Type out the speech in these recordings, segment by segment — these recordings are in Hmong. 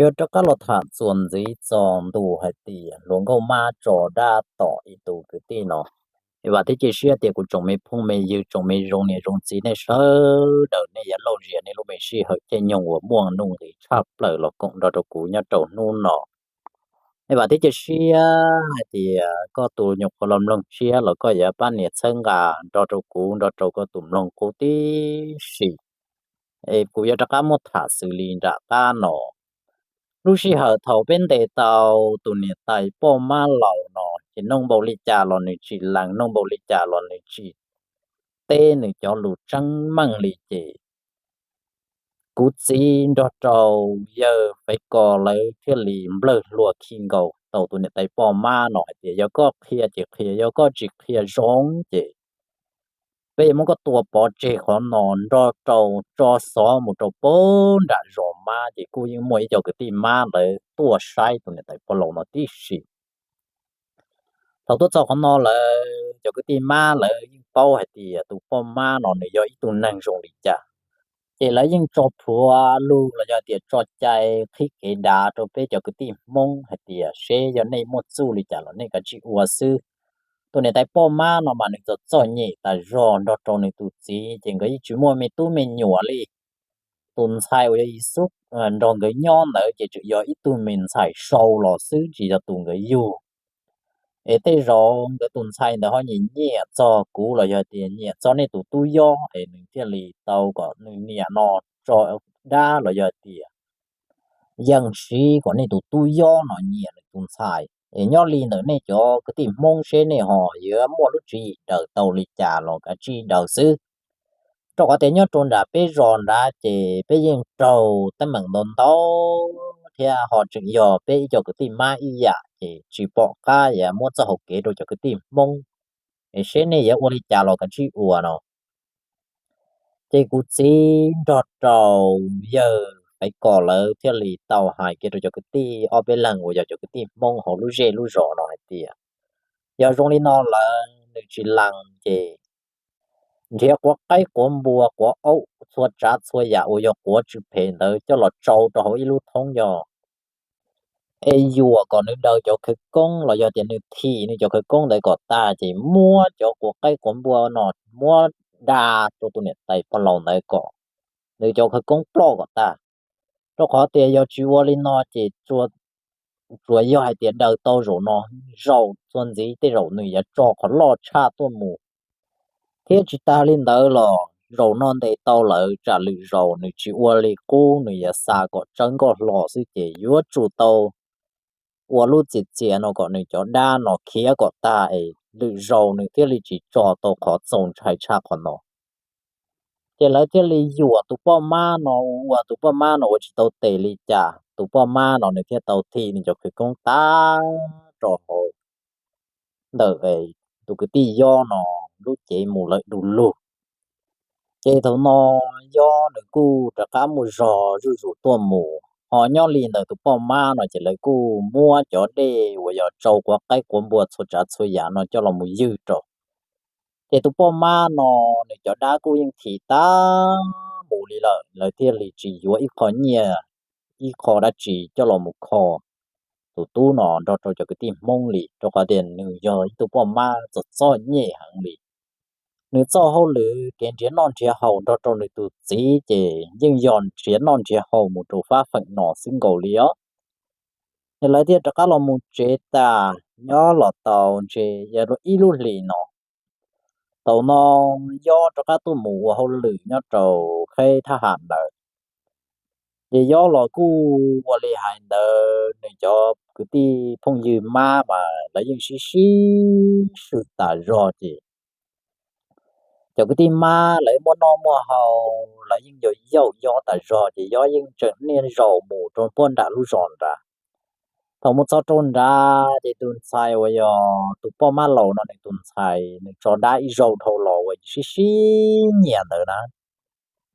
Yuav rov qab los tham txuas ntxiv txog ntu hais tias hluas nkauj mab tso dab tom ib tug kwv tij no. Es vam thiab cia siab tias kuv tsoom me phooj me ywg tsoom me zoo niam zoo txiv nej sawv daws nej yuav lauj zias nej lub me sij hawm caij nyoog uas muaj nuj nqis tshaj plaws los koom nrog rau kuv nyob rau hnub no. Es vam thiab cia siab hais tias koj tus nyuam qhuav los mloog tshiab los koj yuav pab nias txhawb nqa nrog rau kuv nrog rau koj tus mloog qub tib si. Es kuv yuav rov qab muab tham xws li nram qab no. Lub sij hawm thaum peb ntes tau tus niam tais poj mab laus no ces nug npaum li cas los nws tsis lees, nug npaum li cas los nws tsis teb nws cov lus tseeb meej li ces kuv txiv nrog rau yawg Faiv Kos lawv thiaj li nplawg hlua khi nkaus tau tus niam tais poj mab no hais tias yog koj qhia ces qhia, yog koj tsis qhia zoo ces peb yuav muab koj tua pov tseg qhov no nrog rau tso xov mus rau pem nram zos mab. Ces kuj yeej muaj ib co kwv tij mab lawv tuaj saib tus niam tais poj laus no tib si. Thaum tuaj txog qhov no lawm cov kwv tij mab lawv yeej paub hais tias tus poj mab no nws yog ib tug neeg zoo li cas. Ces lawv yeej tso plhuav lug los yog tias tso cai qhib kev dav rau peb cov kwv tij Hmoob hais tias seb yog nej muaj txuj li cas los nej kav tsij ua xwb. Tus niam tais poj mab no mas nws txom txom nyem tas zog nrog rau nws tus txiv ces nkawd yeej tsis muaj me tub me nyuam li. Tus ntxhais uas yog Yexus nrog nkawd nyob ntawd ces tseem yog ib tug me ntxhais sau los xwb tsis yog tus nkawd yug. Es tej zaum nkawd tus ntxhais ntawd ho nyiam nyiam txog kuv los yog tias nyiam txog nej tus tub yob es nws thiaj li tau kom nws niam no tso dab los yog tias yeej siv kom nej tus tub yob no nyiam nws tus ntxhais. Es nyob li ntawm nej cov kwv tij Hmoob seb nej ho yuav muaj lub tswv yim daws tau li cas los kav tsij daws xwb. Rau qhov tias nyob rau nram peb zos nrad ces peb yeej raug teeb meem ntau ntau thiab ho tseem yog peb ib co kwv tij mab ib yam ces tsis pom qab yuav muab txoj hau kev rau cov kwv tij Hmoob. Es seb nej yuav ua li cas los kav tsij ua no. Ces kuv txiv nrog rau yawg Faiv Kos lawv thiaj li tau hais kiag rau cov kwv tij ob peb leeg uas yog cov kwv tij Hmoob hauv lub zej lub zos no hais tias yog zoo li no lawm nws tsis lees ces nrhiav quav qaib quav npua quav aub txhua tsav txhua yam uas yog quav tsw phem ntawd coj los tsau rau hauv ib lub thoob yog es yuam kom nws daws cov khawv koob los yog tias nws thim nws cov khawv koob ntawd kom tag ces muab cov quav qaib quav npua no muab da rau tus niam tais pog laus ntawd kom nws cov khawv koob ploj kom tag. Rau qhov tias yog tsis ua li no ces tsuas yog hais tias daws tau zaum no, zaum txuas ntxiv tej zaum nws yuav tso qhov loj tshaj tuaj mus. Thiab tsis tas li ntawd los zaum no ntes tau lawm tsam lwm zaus nws tsis ua li qub nws yuav xa kom tsawb nkoj hlo xwb ces yuav tsum tau ua lub txiav txiav no kom nws cov dab no khiav kom tag es lwm zaus nws thiaj li tsis tso tau qhov txaus ntshai tshaj qhov no. Ces lawv thiaj li yuam tus poj mab no ua tus poj mab no ua tsis tau tes li cas, tus poj mab no nws thiaj tau thim nws cov khawv koob tag rau hauv ntawm tus kwv tij Yob no lub cev mus lawm du lug. Ces thaum no Yob nws kuj rov qab muaj zog zuj zus tuaj mus, ho nyob li ntawm tus poj mab no ces lawv kuj muab cov dej uas yog tsau quav qaib quav npua txhua tsav txhua yam no coj los mus ywg rau. Ces tus poj mab no nws cov dab kuj yeej thim tag mus li lawm, lawv thiaj li tsis yuav ib qho nyiaj ib qho dab tsi coj los mus kho tus tub no nrog rau cov kwv tij Hmoob li, rau qhov tias nws yog ib tug poj mab txom txom nyem heev li. Nws txoj hauj lwm kev nrhiav noj nrhiav haus nrog rau nws tus txiv ces yeej yog nrhiav noj nrhiav haus mus rau fab feem no xwb nkaus li os. Ces lawv thiaj rov qab los mus tsev tas, nyob los tau ntshe yog ib lub hlis no. Thaum no Yob rov qab tuaj mus ua hauj lwm nyob rau qheb thab ham ntawd. Ces Yob los kuj ua li hais ntawd, nws cov kwv tij phooj ywg mab mas lawv yeej sib sib swm tas zog ces cov kwv tij mab lawv muaj noj muaj haus, lawv yeej yog yaum Yob tas zog ces Yob yeej tseem niaj zaus mus rau puag nram lub zos nrad. Thaum mus txog rau nrad ces tus ntxhais uas yog tus poj mab laus no nws tus ntxhais nws tso dab ib zaug dhau los uas sib sib nyiam ntawd na,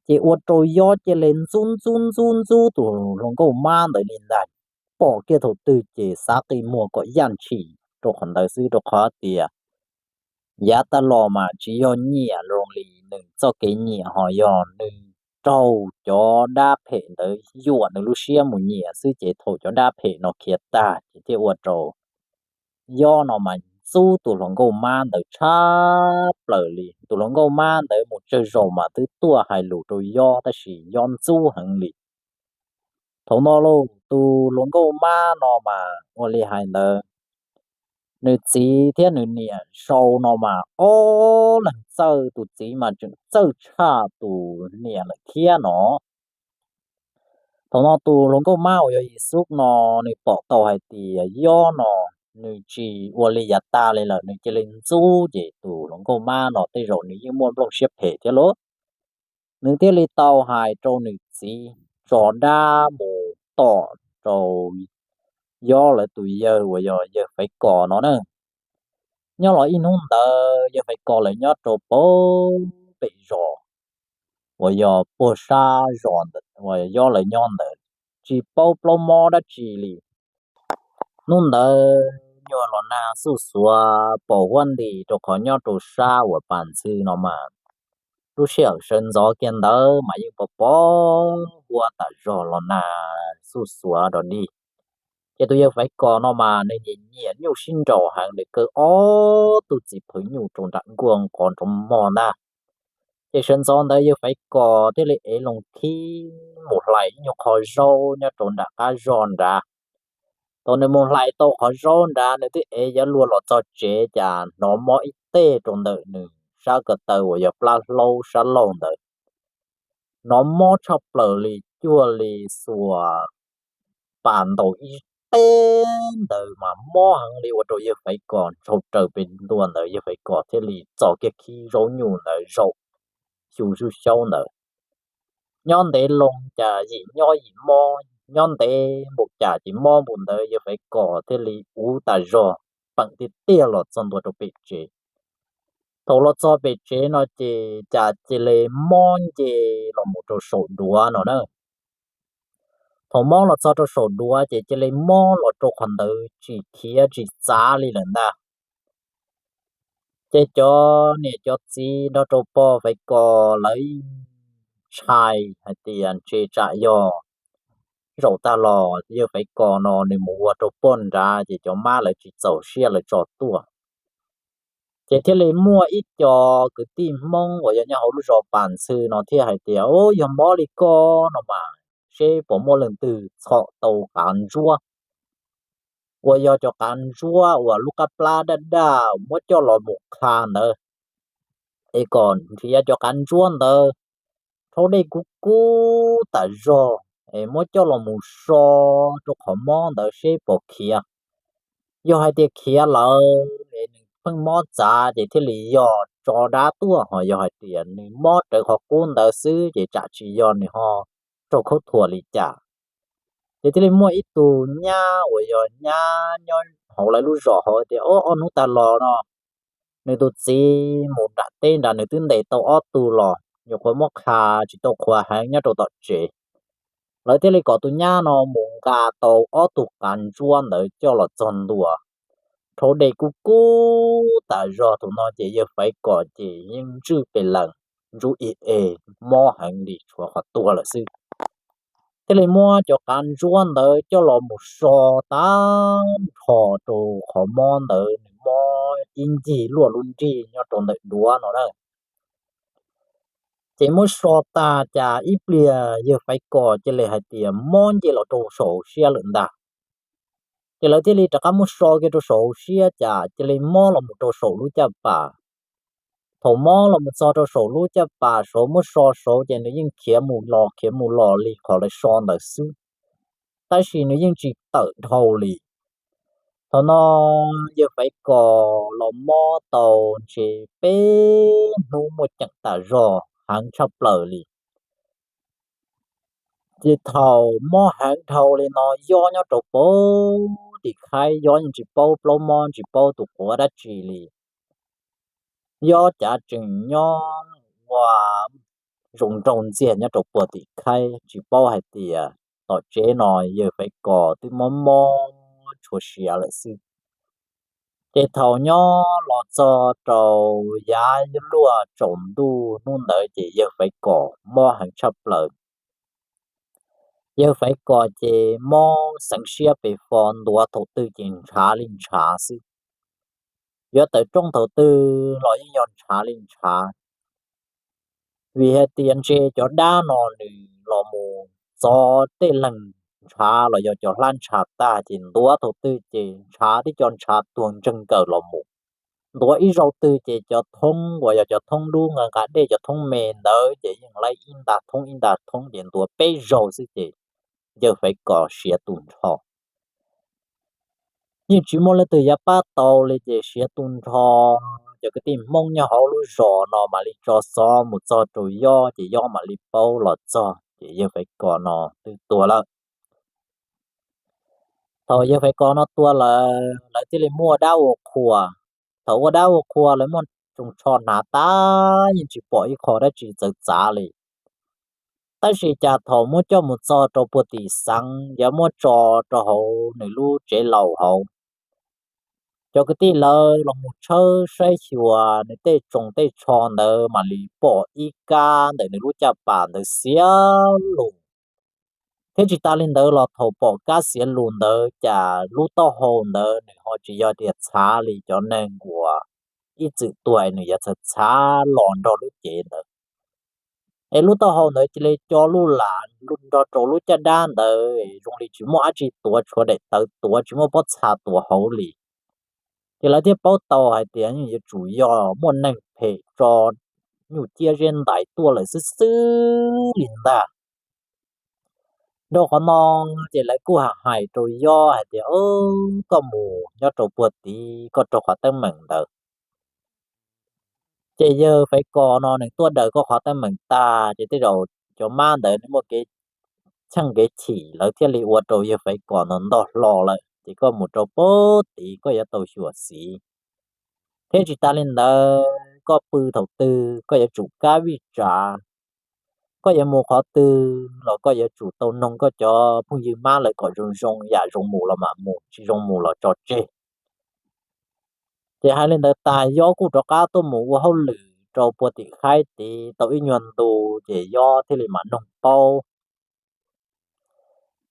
ces ua rau Yob cia li ntxub ntxub ntxub ntxub tus hluas nkauj mab ntawd li ntag. Pom kiag thaum twg ces xav qi muag kom yaj ntshis rau qhov ntawd xwb, rau qhov tias yav tag los mas tsis yog nyiam zoo li nws txoj kev nyiam, ho yog nws raug cov dab phem ntawd yuam nws lub siab mus nyiam xwb, ces thaum cov dab phem no khiav tag ces thiaj ua rau Yob no mas ntxub tus hluas nkauj mab ntawd tshaj plaws li. Tus hluas nkauj mab ntawd mus tsawg zaus mas twb tuaj hais lus rau Yob, tab sis Yob ntxub heev li. Thaum no lauj, tus hluas nkauj mab no mas ua li hais ntawd, nws txiv thiab nws niam sau no mas ob leeg txawj, tus txiv mas tseem txawj tshaj tus niam lawm thiab no. Thaum no tus hluas nkauj mab uas yog Yexus no, nws pom tau hais tias Yob no nws tsis ua li yav tas li lawm, nws cia li ntxub, ces tus hluas nkauj mab no tej zaum nws yeej muaj nplooj siab phem thiab lauj. Nws thiaj li tau hais rau nws txiv tso dab mus tom rau Yob lawv tus yawg uas yog yawg Faiv Kos no na. Nyob los ib hnub ntawd yawg Faiv Kos lawv nyob rau pem zos uas yog puag sab zos uas Yob lawv nyob ntawd, tsis paub plaub mob dab tsi li. Hnub ntawd nyuag los nag xuj xuav pos huab nti rau qhov nyob rau sab uas pas ntxhw no mas, lub sij hawm sawv ntxov kiag ntawd mas yeej pos pos huab tas zog los nag xuj xuav rov dig. Ces tus yawg Faiv Kos no mas nws nyiam nyiam nyuj sib nraus heev, nws kaw ob tug txiv phawv nyuj rau nram nkuaj nqos nrov mog ntag. Ces sawv ntxov ntawd yawg Faiv Kos thiaj li ev loo khib mus hlais ib nyuag qho zaub nyob rau nram qab zog nrad. Thaum nws mus hlais tau qhov zaub nrad, nws twb ev yav luag los txog tsev, cas hnov mob ib teg rau ntawm nws sab ko taw uas yog plab hlaub sab laug ntawd. Hnov mob tshaj plaws li, cuag li xuas pas ntaus ib teg ntawd mas mob heev li, ua rau yawg Faiv Kos ntshau raws pes ntua ntawd, yawg Faiv Kos thiaj li txo kiag khib zaub nyuj ntawd zaum xyu xub xyaub ntawd. Nyob ntev loo cas yim nyob yim mob, nyob ntev npaum cas ces mob npaum ntawd, yawg Faiv Kos thiaj li uv tas zog, peem tiag tiag los txog ntua rau pem tsev. Thaum los txog pem tsev no ces cas cia li mob nce los mus rau saum duav no na. Thaum mob los txog rau saum duav ces cia li mob los rau qhov ntawd tsis khiav tsis txav li lawm ntag. Ces cov niam cov txiv nrog rau pog Faiv Kos lawv ntshai hais tias ntshe tsam yog zaum tag los yawg Faiv Kos no nws mus ua rau poj nrad ces cov mab lawv tsis txaus siab lawv tso tuaj. Ces thiaj li muaj ib co kwv tij Hmoob uas yog nyob hauv lub zos Pas Ntxhw no thiaj hais tias, Ub, yog mob li koj no mas seb puas muaj leej twg txhom tau qav ntsuab uas yog cov qav ntsuab uas lub qab plab daj daj, muab coj los mus qha ntawd, es kom nrhiav cov qav ntsuab ntawd rhaub dej kub kub tas zog es muab coj los mus so rau qhov mob ntawd seb puas khiav. Yog hais tias khiav lawm es nws pheej mob txav ces thiaj li yog tso dab tuaj, ho yog hais tias nws mob rawv qhov qub ntawd xwb ces tsam tsis yog nws ho raug khaub thuas li cas. Ces thiaj li muaj ib tug nyab uas yog nyab nyob hauv lawv lub zos hauv tias, Ob, ob hnub tag los no nws tus txiv mus nram teb nrad, nws twb ntes tau ob tug los, nyuam qhuav muab qha tsis tau qhuav heev nyob rau tom tsev. Lawv thiaj li kom tus nyab no mus nqa tau ob tug qav ntsuab ntawd coj los txog ntua, rhaub dej kub kub tas zog. Thaum no ces yawg Faiv Kos ces yeej ntswj pes lees, ntsub ib es, mob heev li tshuav qhov tuag lawm xwb. Thiaj li muab cov qav ntsuab ntawd coj los mus so tag nrho rau qhov mob ntawd, nws mob ib ncig luaj lub nrig nyob rau ntawm duav no na. Ces muab so tag cas ib pliag yawg Faiv Kos cia li hais tias mob nce los rau saum hauv siab lawm ntag. Ces lawv thiaj li rov qab muab so kiag rau saum hauv siab cas cia li mob los mus rau saum lub caj pas. Thaum mob los mus txog rau saum lub caj pas saud, muab so saud ces nws yeej khiav mus los khiav mus los li qhov lawv so ntawd xwb, tab sis nws yeej tsis tawm dhau li. Thaum no yawg Faiv Kos los mob tau ntshe peb hnub muaj ceem tas zog heev tshaj plaws li. Ces thaum mob heev dhau li no, Yob nyob rau pem tim khaib, Yob yeej tsis paub plaub mob tsis paub tus quav dab tsi li. Yob cav tseem nyob ua zoo nraug ntxiag nyob rau puag tim khaib, tsis paub hais tias tom tsev no yawg Faiv Kos twb mob mob tshuav siav lawm xwb. Ces thaum nyob los txog rau yav luaj tsaus ntuj hnub ntawd ces yawg Faiv Kom mob heev tshaj plaws. Yawg Faiv Kom ces mob xeev siab pes fo, ntuav thaum twg ces ntshav li ntshav xwb. Yuav tawm rooj thaum twg los yeej yog ntshav li ntshav. Vim hais tias ntshe cov dab no nws los mus txov tej leeg ntshav los yog cov hlab ntshav tag ces ntuav thaum twg ces ntshav twb cov ntshav tuag ntseeg nkaws los mus. Ntuav ib zaug twg ces cov thoob uas yog cov thoob dub nqa nqa dej, cov thoob me ntawd ces yeej laib ib nta thoob ib nta thoob ces ntuav peb zaug xwb ces yawg Faiv Kom siav tu nrho. Yeej tsis muaj leej twg yuav pab tau li ces siav tu nrho. Cov kwv tij Hmoob nyob hauv lub zos no mam li tso xov mus txog rau Yob ces Yob mam li paub los txog ces yawg Faiv Kom no twb tuag lawm. Thaum yawg Faiv Kom no tuag lawm, lawv thiaj li muaj dab ua qhua. Thaum ua dab ua qhua lawv muaj tsoos tsho hnav tag yeej tsis pom ib qho dab tsi txawv txav li. Tab sis cas thaum muab coj mus txog rau puag tim xeev, yuav muab tso rau hauv nws lub tsev laus hauv, cov kwv tij lawv los mus tshawb saib xyuas nws tej tsoos tej tsho ntawd mam li pom ib kab ntawm nws lub caj pas ntawd xiav lus. Thiab tsis tas li ntawd los thaum pom kab xiav lus ntawd cas lub taub hau ntawd nws ho tsis yog tias txhav li cov neeg uas ib txwm tuag nws yuav txhav txhav los nrog lub cev ntawd. Es lub taub hau ntawd cia li co luj lam nrog rau lub caj dab ntawd, zoo li tsis muaj dab tsi tuav, tshuav daim tawv tuav, tsis muaj pob txha tuav hauv li. Ces lawv thiaj paub tau hais tias yuav tsum yog muaj neeg phem tso nyuj ciab zeb ntais tuaj lawm xwb xwb li ntag. Rau qhov no ces lawv kuj hais rau Yob hais tias, koj mus nyob rau puag tid, koj rau qhov teeb meem ntawd. Ces yawg Faiv Kom no nws tuaj daws koj qhov teeb meem tag ces tej zaum cov mab ntawd nws muaj kev cheej kev chim, lawv thiaj li ua rau yawg Faiv Kom no ntog hlo lawm. Ces koj mus rau puag tid koj yuav tau xyuam xim. Thiab tsis tas li ntawd, koj pw thaum twg koj yuav tsum kab vij tsav. Koj yuav mus qhov twg los koj yuav tsum tau noog koj cov phooj ywg mab lawv kom zoo zoo, yam zoo mus los mam mus, tsis zoo mus los tso tseg. Ces hais li ntawd tas Yob kuj rov qab tuaj mus ua hauj lwm rau puag tim khaib tid tau ib nyuag ntu, ces Yob thiaj li mam noog paub.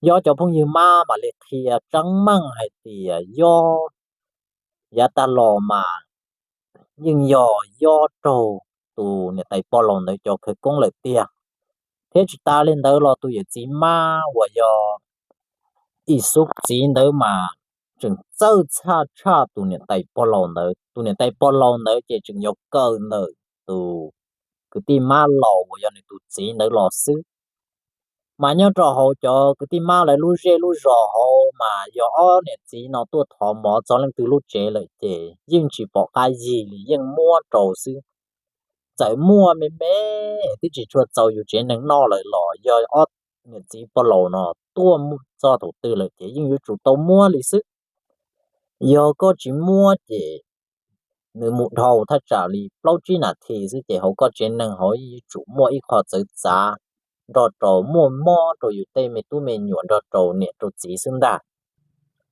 Yob cov phooj ywg mab mam li qhia tseeb meej hais tias Yob yav tag los mas yeej yog Yob raug tus niam tais pog laus ntawd cov khawv koob lawm tiag. Thiab tsis tas li ntawd los tus yawm txiv mab uas yog Ib Xub txiv ntawd mas tseem txawj txhaj tshaj tus niam tais pog laus ntawd. Tus niam tais pog laus ntawd ces tseem yuav kawm ntawm tus kwv tij mab laus uas yog nws tus txiv ntawd los xwb. Mas nyob rau hauv cov kwv tij mab lawv lub zej lub zos hauv mas yog ob niam txiv no tuaj thov mov txog leej twg lub tsev lawm ces yeej tsis pom qab yig li, yeej muab rau xwb. Txawm muaj me me twb tsis tshua txaus yus tsev neeg noj lawm los yog ob niam txiv pog laus no tuaj txog thaum twg lawm ces yeej yuav tsum tau muab li xwb. Yog koj tsis muab ces nws mus dhau thaj tsam li plaub tsib nas this xwb ces hauv koj tsev neeg hauv yuav tsum muaj ib qho txawv txav nrog rau muaj mob rau yus tej me tub me nyuam nrog rau niam rau txiv xwb ntag.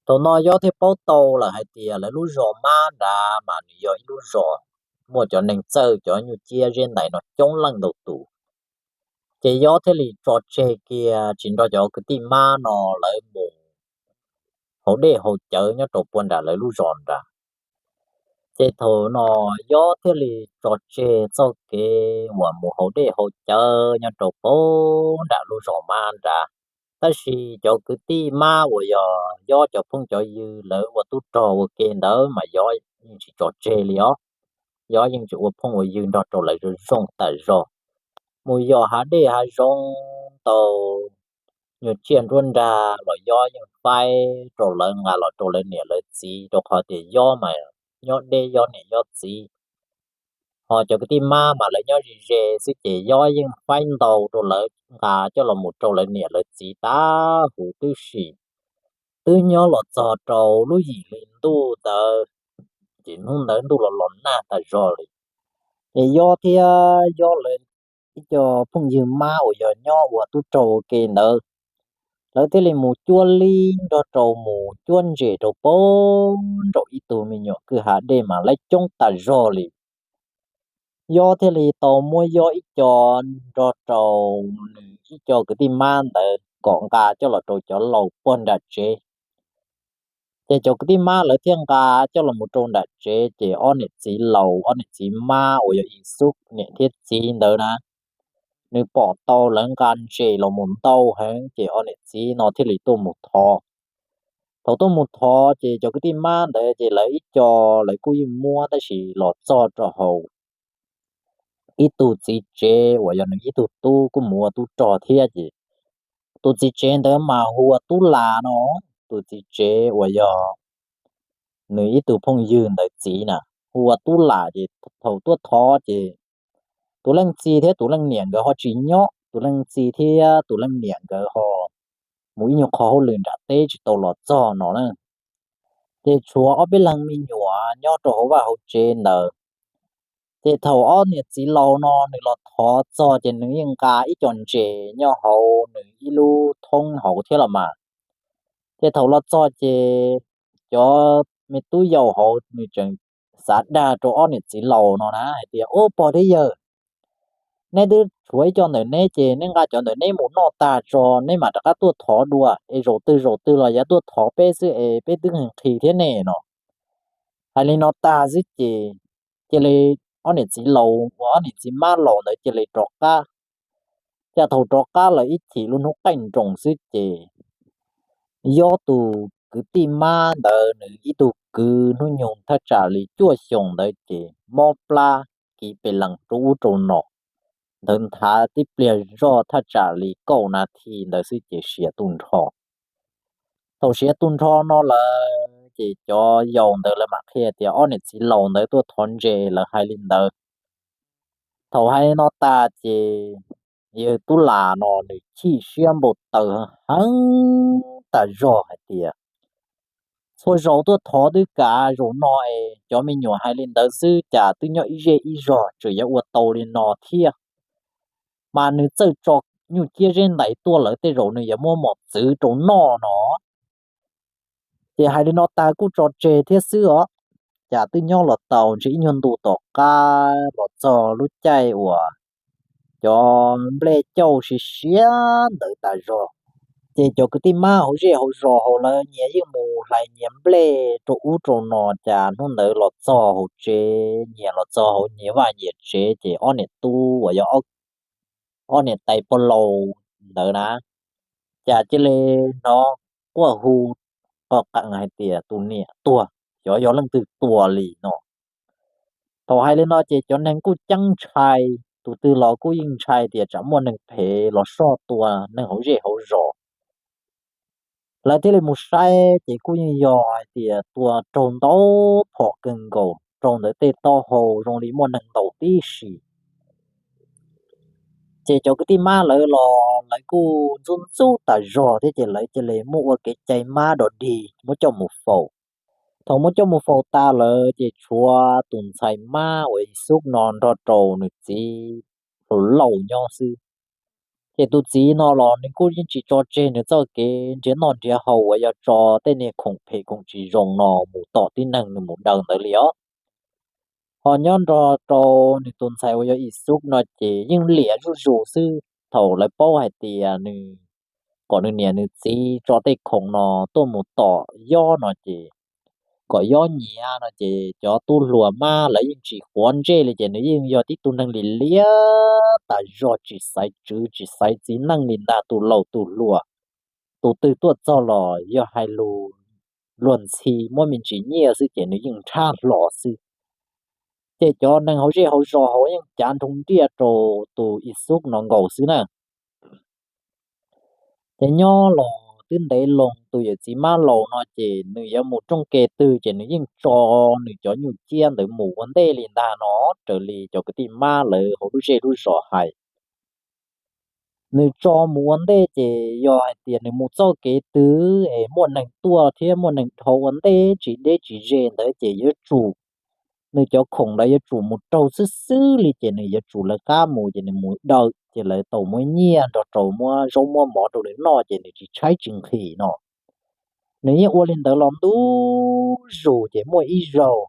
Thaum no Yob thiaj paub tau lawm hais tias lawv lub zos mab nrad mas nws yog ib lub zos muaj cov neeg txawj cov nyuj ciab zeb ntais no coob leej ntau tus. Ces Yob thiaj li tso tseg kiag tsis nrog cov kwv tij mab no lawv mus haus dej haus cawv nyob rau puag nram lawv lub zos nrad. Ces thaum no Yob thiaj li tso tseg txoj kev uas mus haus dej haus cawv nyob rau puag nram lub zos mab nrad. Tab sis cov kwv tij mab uas yog Yob cov phooj cov ywg lawv ua tub rog ua ke ntawd mas Yob yeej tsis tso tseg li os. Yob yeej tseem ua phooj ua ywg nrog rau lawv zoo zoo tas zog. Mus yos hav dej hav zoov tau nyuag tsiaj nruab nrag los Yob yeej faib rau lawv nqa los rau lawv niam lawv txiv, rau qhov tias Yob mas nyob deb Yob niam Yob txiv. Ho cov kwv tij mab mas lawv nyob ze ze xwb ces Yob yeej faib ntau rau lawv nqa coj los mus rau lawv niam lawv txiv tas huv tib si. Twb nyob los txog rau lub yim hli ntuj ntawd, ces hnub ntawd ntuj los los nag tas zog li. Ces Yob thiab Yob lawv ib co phooj ywg mab uas yog nyob ua tub rog ua ke ntawd, Lawv thiaj li mus cuab lib nrog rau mus cuab ntses rau pem nraum ib tug me nyuam kwj ha dej mas lawv coob tas zog li. Yob thiaj li tau muab Yob ib co nrog rau nws ib co kwv tij mab ntawd kom nqa coj los rau cov laus pog nram tsev. Ces cov kwv tij mab lawv thiaj nqa coj los mus rau nram tsev, ces ob niam txiv laus, ob niam txiv mab uas yog Ixub niam thiab txiv ntawd na, nws pom tau lawv nqa ntses los mus ntau heev, ces ob niam txiv no thiaj li tuaj mus thov. Thaum tuaj mus thov ces cov kwv tij mab ntawd ces lawv ib co lawv kuj yeej muab, tab sis los txog rau hauv ib tug txiv tsev uas yog nws ib tug tub kuj mus ua tub rog thiab, ces tus txiv tsev ntawd mas hu ua Tub Las no. Tus txiv tsev uas yog nws ib tug phooj ywg ntawd txiv na, hu ua Tub Las, ces thaum tuaj thov ces tus leej txiv thiab tus leej niam nkawd ho tsis nyob, tus leej txiv thiab tus leej niam nkawd ho mus ib nyuag qho hauj lwm nram teb tsis tau los txog no na. Ces tshuav ob peb leeg me nyuam nyob rau hauv vaj hauv tsev ntawd. Ces thaum ob niam txiv laus no nws los thov txog ces nws yeej nqa ib co ntses nyob hauv nws ib lub thoob hauv thiab los mas. Ces thaum los txog ces cov me tub yau hauv nws tseem xav dag rau ob niam txiv laus no na hais tias, Ub, pog thiab yawg, neb twb tshuav ib co ntawm neb ces neb nqa cov ntawm neb mus noj tag tso neb mam rov qab tuaj thov dua es zaum twg zaum twg los yav tuaj thov peb xwb es peb twb nqhis thiab ne no. Hais li no tag xwb ces cia li ob niam txiv laus uas ob niam txiv mab laus ntawd cia li rov qab. Cas thaum rov qab lawm ib chim lub hnub qaij nroos xwb ces Yob tus kwv tij mab ntawd nws ib tug kwv hnub nyoog thaj tsam li cuaj xyoos ntawd ces mob plab kiv pes lees rau ub rau no. Ntawd nthav tib pliag zoj thaj tsam li kaum nas this ntawd xwb ces siav tu nrho. Thaum siav tu nrho no lawm ces cov yau ntawd lawv mam qhia tias ob niam txiv laus ntawd tuaj thov ntses, lawv hais li ntawd. Thaum hais li no tas ces yawg Tub Las no nws chim siab npau taws heev tas zog hais tias, Txhua zaus tuaj thov twb kav, zaum no es cov me nyuam hais li ntawd xwb cas twb nyob ib zej ib zog tseem yuav ua tau li no thiab. Mas nws txawj tso nyuj ciab zeb ntais tuaj lawm, tej zaum nws yuav muab mos txwv rau noj no. Ces hais li no tas kuj tso tseg thiab xwb os. Cas twb nyob los tau ntshe ib nyuag ntu tom qab los txog lub caij uas cov nplej cauj siav siav ntawd tas zog, ces cov kwv tij mab hauv zej hauv zos hauv lawv nyias yeej mus hlais nyias nplej rau ub rau no, cas hnub ntawd los txog hauv tsev, nyias los txog hauv nyias vaj nyias tsev ces ob niam tub uas yog ob niam tais pog laus ntawd na, cas cia li hnov quaj hu qo qees hais tias tus niam tuag, xyov yog leej twg tua li no. Thaum hais li no ces cov neeg kuj ceeb ntshai, tus twg los kuj yeej ntshai tias tsam muaj neeg phem los soj tua neeg hauv zej hauv zos. Lawv thiaj li mus saib ces kuj yeej yog hais tias tua raug ntau phom kawg nkaus, raug ntawd tej taub hau zoo li muaj neeg ntaus tib si. Ces cov kwv tij mab lawv los lawv kuj ntxub ntxub tas zog thiab ces lawv cia li muab ua kev cai mab dog dig muab coj mus faus. Thaum muab coj mus faus tas lawm ces tshuav tus ntxhais mab uas Ixub no nrog rau nws txiv hluas Lauj nyob xwb. Ces tus txiv no los nws kuj yeej tsis tso tseg nws txoj kev nrhiav noj nrhiav haus uas yog tso tej niag khoom phem khoom tsis zoo no mus tom tib neeg nws mus daws ntawd li os. Ho nyob nrog rau nws tus ntxhais uas yog Ixub no ces yeej liam zuj zus xwb. Thaum lawv paub hais tias nws kom nws niam nws txiv tso tej khoom no tuaj mus tom Yob no ces kom Yob nyiav no ces cov tub hluas mab lawv yeej tsis quav ntsej li ces nws yeej yog tib tug neeg li liab tas zog, tsis xaiv tswv tsis xaiv txiv neej li ntag, tus laus tus hluas, tus twg tuaj txog los yog hais lus luag ntxhi muab me ntsis nyiaj xwb ces nws yeej nrhab hlo xwb. Ces cov neeg hauv zej hauv zos hauv yeej cav nroo ntiaj rau tus Ixub no nkaus xwb na. Ces nyob los twb ntev loo, tus yawm txiv mab laus no ces nws yuav mus rooj ke twg ces nws yeej tso nws cov nyuj ciab ntawd mus ua ntej li ntag no, raws li cov kwv tij mab lawv hauv lub zej lub zos hais. Nws tso mus ua ntej ces yog hais tias nws mus txoj kev twg es muaj neeg tuaj thiab muaj neeg dhau ua ntej tsis deb tsis ze ntawd ces yuav tsum, nws cov khoom ntawd yuav tsum mus raug xwb xwb li ces nws yuav tsum lawv qab mus ces nws mus daws ces lawv tau muab nyiaj nrog rau muab zaub muab mov rau nws noj ces nws tsis tshaib tsis nqhis no. Nws yeej ua li ntawd los ntu zus ces muaj ib zaug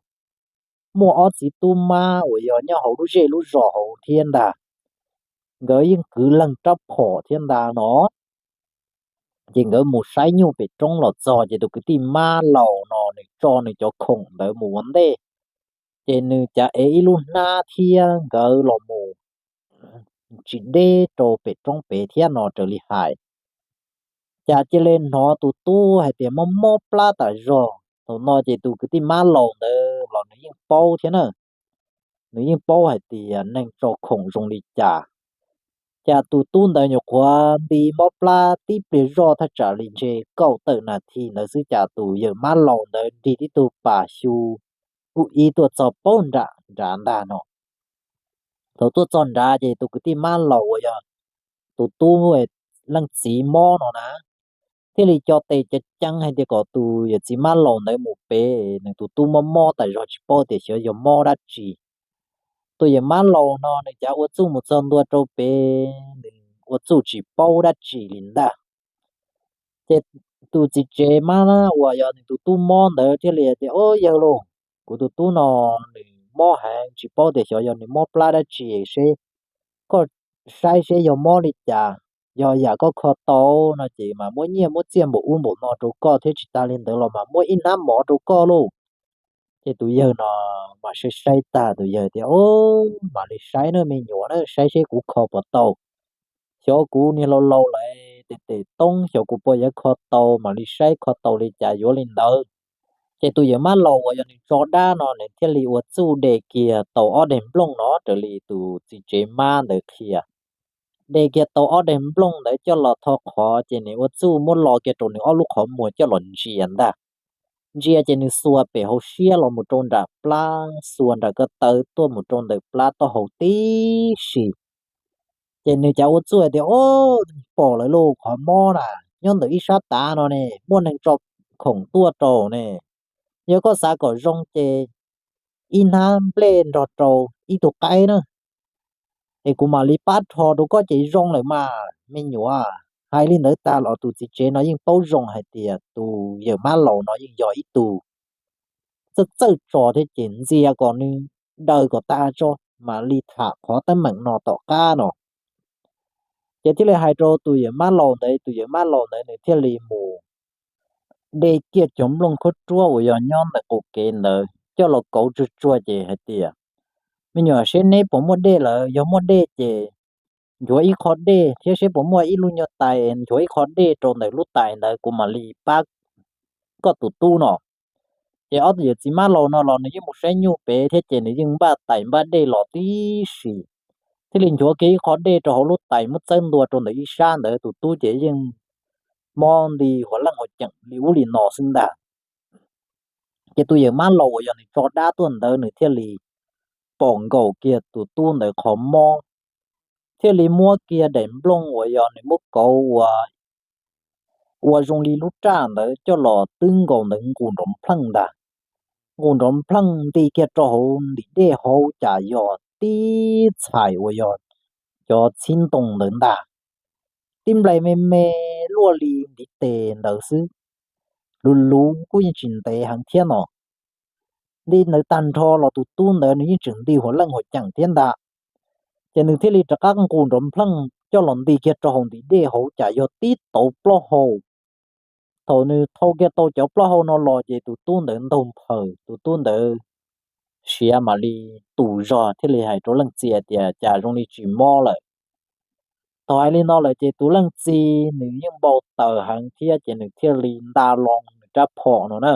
muaj ob txiv tub mab uas yog nyob hauv lub zej lub zos hauv thiab ntag, nkawd yeej kwv leeg rab phom thiab ntag no. Ces nkawd mus saib nyuj pem roob los txog ces tus kwv tij mab laus no nws tso nws cov khoom ntawd mus ua ntej, ces nws cav ev ib lub hnab thiab nkawd los mus tsis deb rau pem roob pem thiab no raws li hais. Cas cia li hnov tus tub hais tias mob mob plab tas zog. Thaum no ces tus kwv tij mab laus ntawd los nws yeej paub thiab na, nws yeej paub hais tias neeg tso khoom zoo li cas. Cas tus tub ntawd nyuam qhuav nti mob plab tib pliag zoj thaj tsam li ntshe kaum tawm nas this ntawd xwb cas tus yawm mab laus ntawd nrig tib tug pas xyu kuj ib tuaj txog paub nram nrad ntag no. Thaum tuaj txog nrad ces tus kwv tij mab laus uas yog tus tub leej txiv mob no na thiaj li co tes ceev ceev hais tias kom tus yawm txiv mab laus ntawd mus pem, nws tus tub mob mob tas zog tsis paub tias xyov yog mob dab tsi. Tus yawm mab laus no nws cav ua txuj mus txog ntua rau pem, nws ua txuj tsis paub dab tsi li ntag. Ces tus txiv tsev mab uas yog nws tus tub mob ntawd thiaj li tias, Au yawg lauj, kuv tus tub no nws mob heev tsis paub tias xyov yog nws mob plab dab tsi seb koj saib seb yog mob li cas. Yog yam koj kho tau no ces mas muab nyiaj muab txiaj npaum ub npaum no rau koj thiab tsis tas li ntawd los mas muab ib hnab mov rau koj lauj. Ces tus yawg no mas saib saib tag tus yawg tias, Au, mam li saib na me nyuam na, saib seb kuv kho puas tau. Xyov kuv niag laus laus lawm tes tes toob xyov kuv puas yuav kho tau, mam li saib kho tau li cas yuav li ntawd. Ces tus yawm mab laus uas yog nws tso dab no nws thiaj li ua txuj de kiag tau ob daim nplooj no raws li tus txiv tsev mab ntawd qhia. De kiag tau ob daim nplooj ntawd coj los tho qhov ces nws ua txuj muab lo kiag rau nws ob lub qhov muag coj los ntsia ntag. Ntsia ces nws xuas pem hauv siab los mus rau nram plab, xuas nram ko taw tuaj mus rau ntawm plab taub hau tib si. Ces nws cav ua txuj hais tias, Au, pom lawm lauj, qhov mob na nyob ntawm ib sab tav no ne, muaj neeg tso khoom tuaj rau ne. Yog koj xav kom zoo ces ib hnab nplej nrog rau ib tug qaib na, es kuv mam li pab rho rau koj ces zoo lawm mas me nyuam. Hais li ntawd tag los tus txiv tsev no yeej paub zoo hais tias tus yawm mab laus no yeej yog ib tug txawj txawj tso thiab ces ntxias kom nws daws kom tag tso mam li tham qhov teeb meem no tom qab no. Ces thiaj li hais rau tus yawm mab laus ntawd, tus yawm mab laus ntawd nws thiaj li mus de kiag cov nplooj khaub ruab uas yog nyob ntawm qaum kev ntawd coj los kauv tsuag tsuag ces hais tias, Me nyuam, seb neb puas muaj dej lawm, yog muaj dej ces nchuav ib qho dej thiab seb puas muaj ib lub nyuag tais, nchuav ib qho dej rau ntawm lub tais ntawd kuv mam li pab koj tus tub no. Ces ob tug yawm txiv mab laus no los nws yeej mus saib nyuj pem thiab ces nws yeej npaj tais npaj dej los tib si, thiaj li nchuav kiag ib qho dej rau hauv lub tais muab txawb ntua rau ntawm ib sab ntawd, tus tub ces yeej mob nti huas leej huas ceem li ub li no xwb ntag. Ces tus yawm mab laus uas yog nws tso dab tuaj ntawd nws thiaj li pom nkaus kiag tus tub ntawd qhov mob, thiaj li muab kiag daim nplooj uas yog nws muab kauv ua, ua zoo li lub raj ntawd coj los twb nkaus ntawd nqus nrov npleej ntag. Nqus nrov npleej nti kiag rau hauv ntim dej hauv cas yog tib txhais uas yog cov txhib ntoo ntawd ntag. Tib nplais me me luaj li ntiv tes ntawd xwb, luv luv kuj yeej tsis ntev heev thiab no. Nti ntawd tag nrho los tus tub ntawd nws yeej tseem nti huas leej huas ceem thiab ntag. Ces nws thiaj li rov qab nqus nrov npleej coj los nti kiag rau hauv ntim dej hauv cas yog tib tauv plaub hau. Thaum nws thau kiag tau cov plaub hau no los ces tus tub ntawd ntaug nphaws, tus tub ntawd siav mam li tus zog thiaj li hais rau leej txiv tias cas zoo li tsis mob lawm. Thaum hais li no lawm ces tus leej txiv nws yeej npau taws heev thiab ces nws thiaj li nta hlo nws rab phom no na.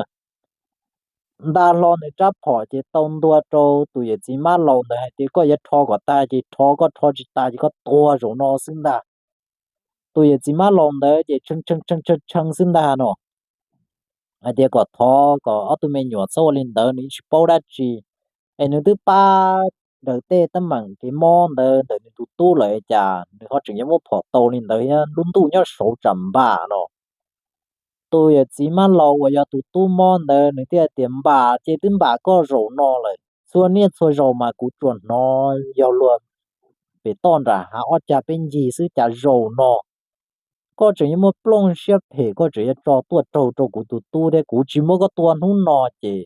Nta hlo nws rab phom ces tau ntua rau tus yawm txiv mab laus ntawd hais tias koj yuav rho kom tag ces rho, koj rho tsis tag ces koj tuag zaum no xwb ntag. Tus yawm txiv mab laus ntawd ces tshee tshee tshee tshee xwb ntag no, hais tias kom thov kom ob tug me nyuam txhob ua li ntawd, nws yeej tsis paub dab tsi. Es nws twb pab daws tej teeb meem kev mob ntawd ntawm nws tus tub lawm cas nws ho tseem yuav muab phom tau li ntawd thiab, lub ntuj nyob saud tsam npam no. Tus yawm txiv mab laus uas yog tus tub mob ntawd nws thiaj tias npam ces twb npam koj zaum no lawm, txhua niaj txhua zaus mas kuv tsuas hnov yog luag pem toj nram hav ob cag peb ncig xwb, cas zaum no koj tseem yuav muaj plooj siab phem, koj tseem yuav tso tuaj raug rau kuv tus tub thiab. Kuv tsis muab koj tua hnub no ces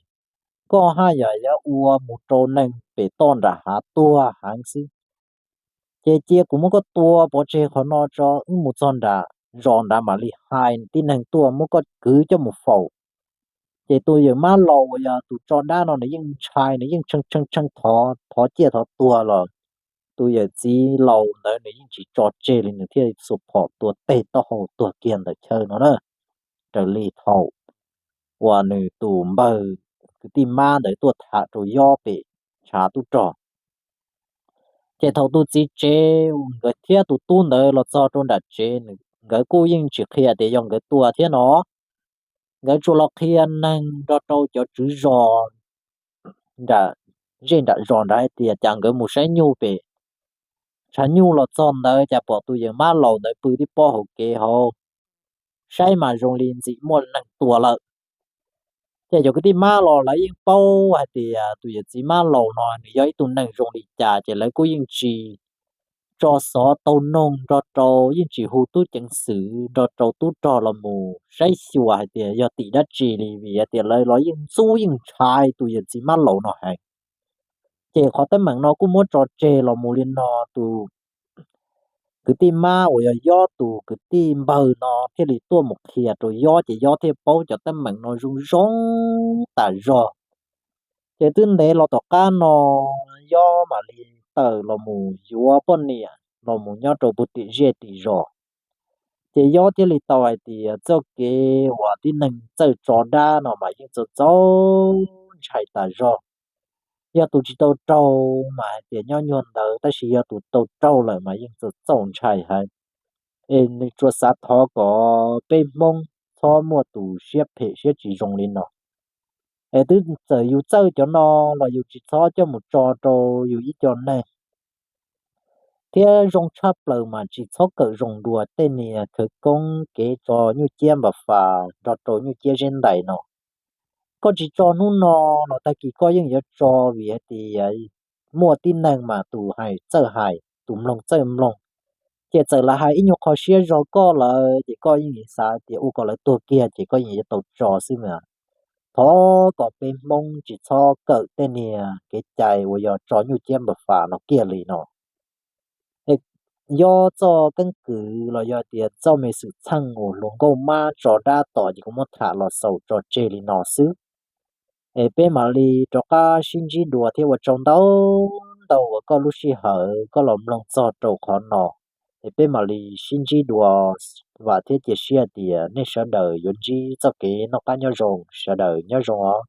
koj haj yam yuav ua mus rau neeg pem toj nram hav tuag heev xwb. Ces cia kuv muab koj tua pov tseg qhov no tso, wb mus txog nram zos nrad mam li hais tib neeg tuaj muab koj kwv coj mus faus. Ces tus yawm mab laus uas yog tus tso dab no nws yeej ntshai, nws yeej tshee tshee tshee thov, thov ciaj thov tuag los tus yawm txiv laus ntawd nws yeej tsis tso tseg li, nws thiaj xuas phom tua teg taub hau tuag kiag ntawm chaw no na. Raws li thaum uas nws tus npawg kwv tij mab ntawd tuaj tham rau Yob pem tshav tub rog. Ces thaum tus txiv tsev nkawd thiab tus tub ntawd los txog rau nram tsev, nkawd kuj yeej tsis qhia tias yog nkawd tua thiab no. Nkawd tsuas los qhia neeg nrog rau cov tswv zos nram zej nram zos nrad hais tias cas nkawd mus saib nyuj pem tshav nyuj los txog ntawd cas pom tus yawm mab laus ntawd pw tib pob hauv kev hauv, saib mas zoo li ntxim muaj neeg tua lawm. Ces cov kwv tij mab los lawv yeej paub hais tias tus yawm txiv mab laus no nws yog ib tug neeg zoo li cas, ces lawv kuj yeej tsis tso xov tau noog nrog rau, yeej tsis hu tub ceev xwm nrog rau tub rog los mus saib xyuas hais tias yog tim dab tsi li, vim hais tias lawv los yeej ntxub yeej ntshai tus yawm txiv mab laus no heev. Ces qhov teeb meem no kuj muab tso tseg los mus li no, tus kwv tij mab uas yog Yob tus kwv tij npawg no thiaj li tuaj mus qhia rau Yob, ces Yob thiaj paub cov teeb meem no zoo zoo tas zog. Ces twb ntev los tom qab no Yob mam li tawm los mus yuav poj niam los mus nyob rau puag tim zej tim zos. Ces Yob thiaj li tau hais tias txoj kev uas tib neeg txawj tso dab no mas yeej txaus txaus ntshai tas zog. Yog tus tsis tau raug mas hais tias nyob nyuag ntawd, tab sis yog tus tau raug lawm mas yeej txaus txaus ntshai heev. Es nws tsuas xav thov kom peb Hmoob txhob muaj tus siab phem siab tsis zoo li no. Es twb txawm yus txawj cov no los yus tsis txhob coj mus tso rau yus ib co neeg. Thiab zoo tshaj plaws mas tsis txhob kawm zoo dua tej niag khawv koob kev tso nyuj ciab npam fas nrog rau nyuj ciab zeb ntais no. Koj tsis tso hnub no los tag kis koj yeej yuav tso, vim hais tias muaj tib neeg mas tus hais txawj hais, tus mloog txawj mloog. Ces txawm lawv hais ib nyuag qho siab zog koj lawm ces koj yeej xav tias ua kom lawv tuag kiag ces koj yeej yuav tau tso xwb mas. Thov kom peb Hmoob tsis txhob kawm tej niag kev cai uas yog tso nyuj ciab npam fas no kiag li no. Yob txoj keeb kwm los yog tias txoj me xwm txheej uas hluas nkauj mab tso dab tom ces kuv muab tham los xaus tso tseg li no xwb. Es peb mam li rov qab sib ntsib dua thiab ua tsaug ntau ntau uas koj lub sij hawm koj los mloog txog rau qhov no. Es peb mam li sib ntsib dua, vam thiab cia siab tias nej sawv daws yuav ntsib txoj kev noj qab nyob zoo, sawv daws nyob zoo os.